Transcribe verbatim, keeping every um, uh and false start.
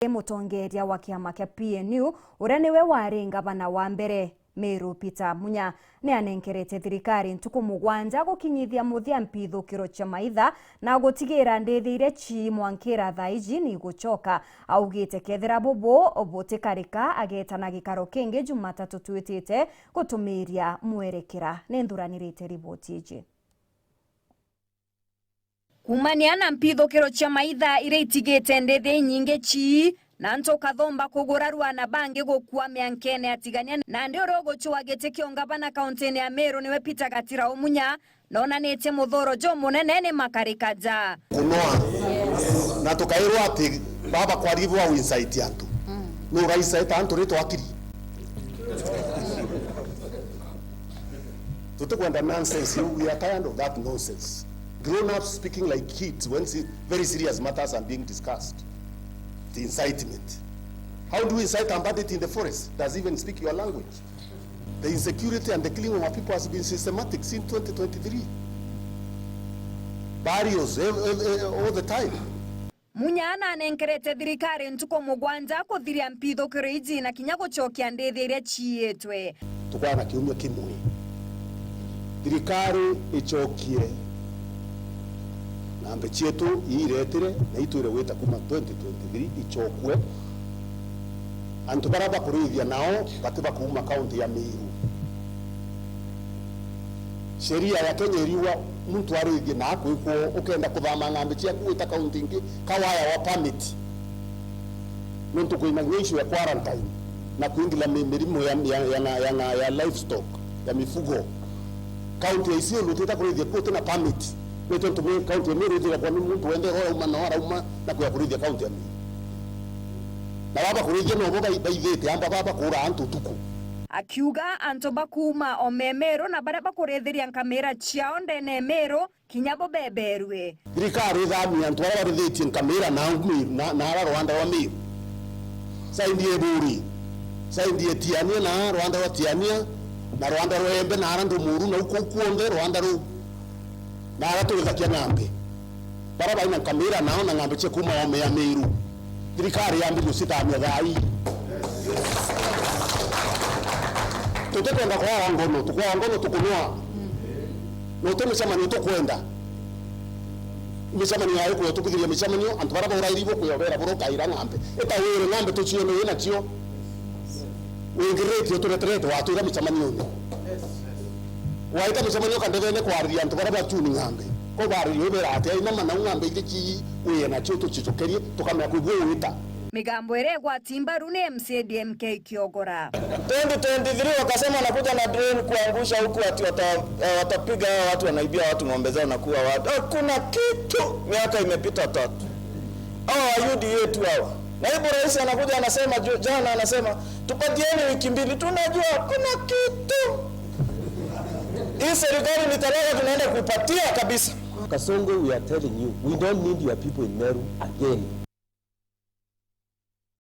Mutongeria wa kiama kia P N U, uria niwe wari ngavana wa mbere, Meru Peter Munya, ni anenkerete thirikari ntuku mugwanja gukinyithia muthia mpithukiro cia maitha na gutigira ndithi iria cii mwankira thaa iji ni igucoka. Augite kethira bubu butikarika, agetana gikaro kingi Jumatatu twitite gutumiria mwerekera. Ni nthuranirite riboti iji. Kumania na mpithukiro cia maitha iria itigite ndithi inyingi cii, na antu ukathomba kugurarua na bangi gukua miankene ya tigania, nandi uria ugucua giti kia ungavana kauntine ya Meru niwe Peter Gatirau Munya, nonanitie muthuro jumunene ni makarika ja kunoa, na tukairwa ati baba kwari bwa incite antu. Nu ura incite antu ri twakiri? Tutikwenda nonsense iu. We are tired of that nonsense. Grown ups speaking like kids when se-, very serious matters are being discussed. The incitement. How do we incite a bandit in the forest? Does he even speak your language? The insecurity and the killing of our people has been systematic since twenty twenty-three. Burials, ev-, ev-, ev-, all the time. Munya nanenkerete thirikari ntuku mugwanja kuthiria mpithukiro iji na kinya gucokia ndithi iria ciitwe. Tukwaya na kiumia kimwe, thirikari icokie ngambi cietu iria iretire na itwire gwita kuma twenty twenty-three icokue. Antu baria bakurithia nao bati bakuuma kaunti ya Meru. Sheria ya Kenya iriuga muntu arithie na akwikwo, ukenda kuthama ngambi ciaku wita kaunti ingi, ka waya wa permit. Nontu kwina nginya issue ya quarantine na kuingila mi-, mirimu ya, ya, ya, ya, ya, ya livestock, ya mifugo. Kaunti ya Isiolo utita kurithia kuo utina permit. Ni tontu mi-, kaunti ya Meru ithiragwa ni muntu wenthe urauma na arauma na kuya kurithia kaunti ya Meru. Na baba kurithia nobo bai-, baithite amba baba kuura antu utuku. Akiuga antu bakuuma o Meru na baria bakurithiria nkamira ciao ndene Meru kinya bo beberue. Thirikari ithamie antu baria barithitie nkamira na ngumi na, na ara rwanda rwa Meru. Saindi e Buri, saindi e Tiania na rwanda rwa Tiania, na rwanda rwa Embe na ara Ndumuru na uku kuonthe rwanda ruu. Na ara turithakia ng'ambi. Baria baina nkamira nao na ng'ambi cia kuuma ome ya Meru. Thirikari yambirie gucithamia thaa ii. Tutikwenda kwaga ngono, tukwaga ngono tukunwa. Na uti micemanio tukwenda. Micemanio yayo kuya tukithiria micemanio, antu baria baurairi bo kuya ubera bura ukaira ng'ambi. Itawire ng'ambi tucione wina cio. Wingirite utureterete watwira micemanione. Waita micemanio kandethene kwariria antu baria batuni ng'ambi. Ko bariria ubera ati aina mana ng'ambi iria ci wina cio tucicokerie, tukamenya kwigua wita. Migambo iria igwati mbaru ni M C A D M K Kiogora. Twenty twenty-three wakasema wanakuja na drone kuangusha huku ati wata-, eh, watapiga hawa watu, wanaibia watu ng'ombe zao na kuua watu. Hakuna kitu, miaka imepita tatu. Hawa wa U D A tu hawa. Naibu rais anakuja anasema, ju-, jana anasema, "Tupatieni wiki mbili." Tunajua hakuna kitu. Hii serikali ni talaka tunaenda kuipatia kabisa. Kasongo, we are telling you, we don't need your people in Meru again.